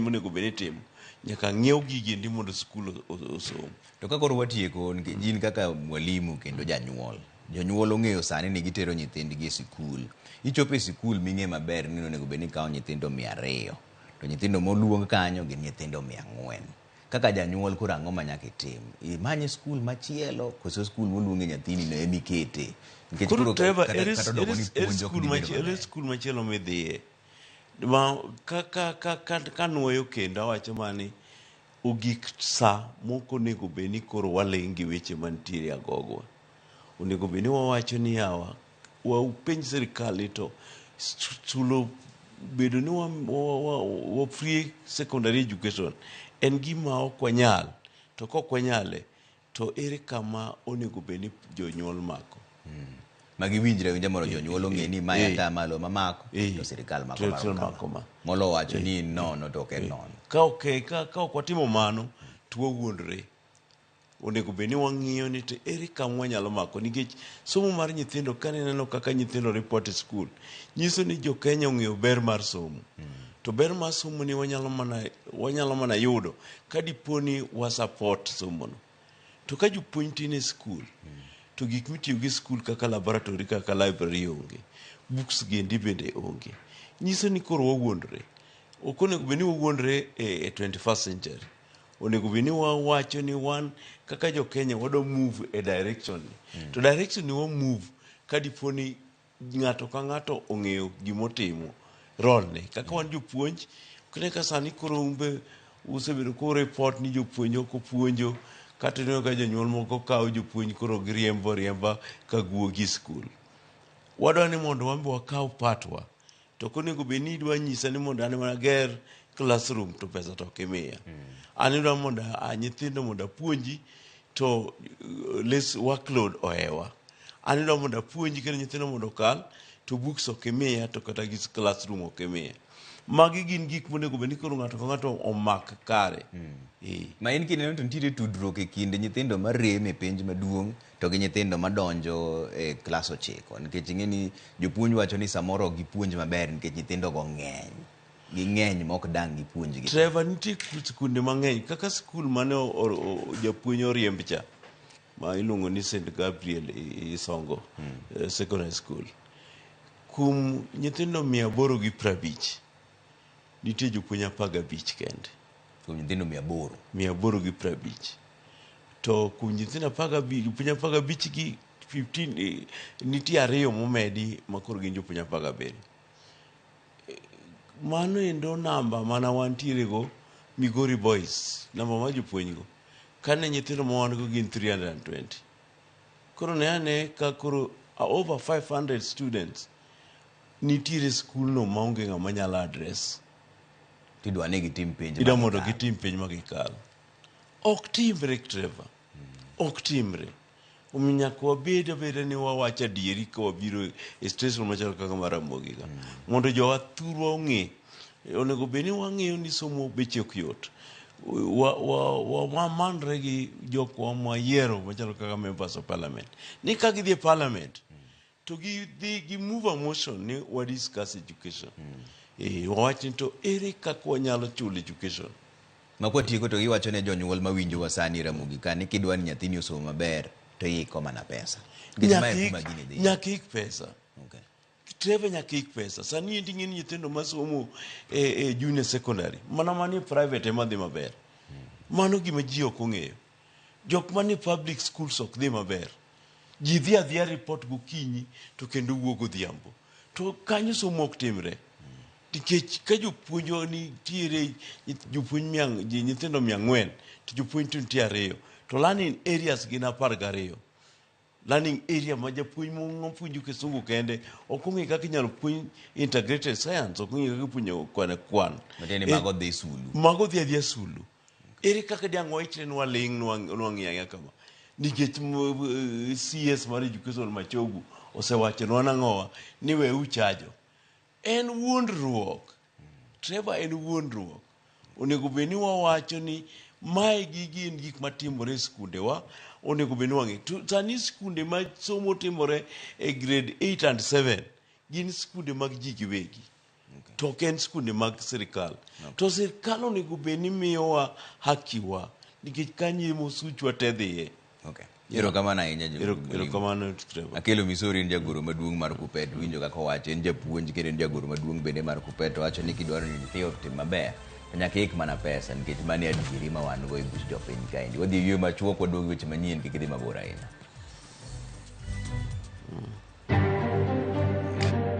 Monego bed ni itimo, nyaka ng'iew gigi endi mondo skul osom. To ka koro watieko, nikech in kaka mwalimu kendo janyuol, jonyuol ong'eyo sani ni gitero nyithindgi e sikul. Ichopo e sikul ming'e maber ni onego bed ni ikawo nyithindo 200, to nyithindo moluong kanyo gin nyithindo 400. Kaka janyuol koro ang'o ma nyaka itim? Imany skul machielo koso skul moluonge nyathini no ema ikete? Nikech Koro koro Trevor, kata, ere kata odoko ni ere puonj ok skul dhi bedo machielo, ere maber. skul machielo midhiye? Ma ka ka ka ka kanuoyo kendo awacho mana ni ogik sa mok onego bed ni koro waling' gi weche mantiere agogwa. Onego bed ni wawacho ni yawa, wapenj sirikal ni to chulo bedo ni wa, wa, wa, wa free secondary education en gima ok wanyal. To kok wanyale, to ere kama onego bed ni jonyuol mako? Ma giwinjre awinja mondo jonyuol ong'e ni mae atamalo mamako to sirikal mako To marom sirikal kama. mako ma. Molo wacho ni nono to ok en nono. Ka ok watimo mano, to wawuondre. Onego bed ni wang'iyo ni to ere kama wanyalo mako, nikech somo mar nyithindo, ka ineno kaka nyithindo report e skul, nyiso ni jo Kenya ong'eyo ber mar somo. To ber mar somo ni wanyalo mana yudo ka dipo ni wa support somo no. To ka jopuonj tin e skul, to gik mitiyo gi skul kaka laboratory, kaka library onge, books gendi bende onge, nyiso ni koro wawuondre. Ok onego bed ni wawuondre e 21st century. Onego bed ni wawacho ni wan kaka jo Kenya wadwa move e direction ni. To direction ni wa move ka dipo ni ng'ato ka ng'ato ong'eyo gimotimo, role ne. Kaka wan jopuonj, kine ka sani koro umbe usebedo ku report ni jopuonj ok opuonjo, kata ineno ka jonyuol moko kawo jopuonj koro giriembo riemba ka guogi e skul. Wadwa ni mondo wan be wakaw patwa. To ok onego bed ni idwa nyisa ni mondo an mana ger classroom to pesa to ok imiya. An idwa mondo a nyithindo mondo apuonji to less workload ohewa. An idwa mondo apuonji kendo nyithindo mondo okal to books ok imiya to kata gi classroom ok imiya. Magi gin gik monego bed ni koro ng'ato ka ng'ato omak kare. Ma in kineno to nitiere tudruok e kind nyithindo marem e penj maduong' to gi nyithindo madonjo e klas 9, nikech ing'e ni jopuonj wacho ni samoro ok gipuonj maber nikech nyithindo go ng'eny, ging'eny ma ok dang' gipuonjgi. Trevor, nitie skunde mang'eny kaka skul mane japuonj oriemb cha ma iluongo ni St Gabriel Isongo Secondary School. Kuom nyithindo 850 nitie jopuonj 15 kende. Kuom nyithindo 800. 850. To kuom nyithindo 15, jopuonj 15 gi 15, nitie ariyo momedi ma koro gin jopuonj 17. Mano endo namba mana wantiere go Migori Boys, namba mar jopuonj go. Kane nyithindo ma wan go gin 320. Koro ne ane ka koro over 500 students nitiere skul no maonge ng'ama nyalo address. Tidwa ni gitim penj Idwa ma mondo gikal. gitim penj ma gikal. Ok timre, Trevor. Ok timre. Omiyo nyaka wabed abeda ni wawacho adieri ka wabiro e station machalo kaka mar Ramogi ka. Mondo jowa thurwa ong'e. Onego bed ni wang'eyo ni somo beche ok yot. Wamanre gi jokwa mwayiero machalo kaka members of parliament. Ni ka gidhi e parliament, to gidhi gi move a motion ni wa discuss education. Wawach ni to ere kaka wanyalo chulo education. Ma kwatieko to iwacho ne jonyuol mawinjowa sani Ramogi ka ni kidwa ni nyathini osom maber to iiko mana pesa. Nikech mae kuma gini dhi. Nyaka ik pesa. Trevor, nyaka ik pesa. Sani endi ng'eny nyithindo masomo e junior secondary, mana manie private ema dhi maber. Mano gima ji ok ong'eyo. Jok manie public schools ok dhi maber. Ji dhi adhiya report gokinyi to kendo wuok godhiambo. To kanyo somo ok timre. Nikech ka jopuonj nitiere jopuonj mia, nyithindo 400 to jopuonj to nitie 2 to learning areas gin 12. Learning area ma japuonj mopuonjo kisungu kende ok ong'e kaka inyalo puonj integrated science, ok ong'e kaka ipuonjo kwan kwan. Matiende ni mago dhi sulu. Mago dhi adhiya sulu. Ere kaka diang' waichre ni waling' nwang'iyo ang'iya kama? Nikech CS mar education Machogu osewachonwa nang'owa ni we uchajo. En wuondruok. Trevor, en wuondruok. Onego bed ni wawacho ni mae gi gin gik matimore e skundewa, onego bed ni wang'e. To sani skunde ma somo timore e grade 8 and 7 gin skunde mag ji giwegi. To ok en skunde mag sirikal. To sirikal onego bed ni miyowa hakiwa nikech kanyo ema osuchwa te dhiye. Okay. Erokamano ahinya Ero- Erokamano Trevor. Akelo Misori en jagoro maduong' mar Kuppet winjo kaka owacho en japuonj kendo en jagoro maduong' bende mar Kuppet owacho ni kidwaro ni nyathi otim maber to nyaka ik mana pesa nikech mano e adieri ma wan go e buch jopiny kaendi. Wadhi e yueyo machuok waduog e weche manyien kik idhi mabor ahinya.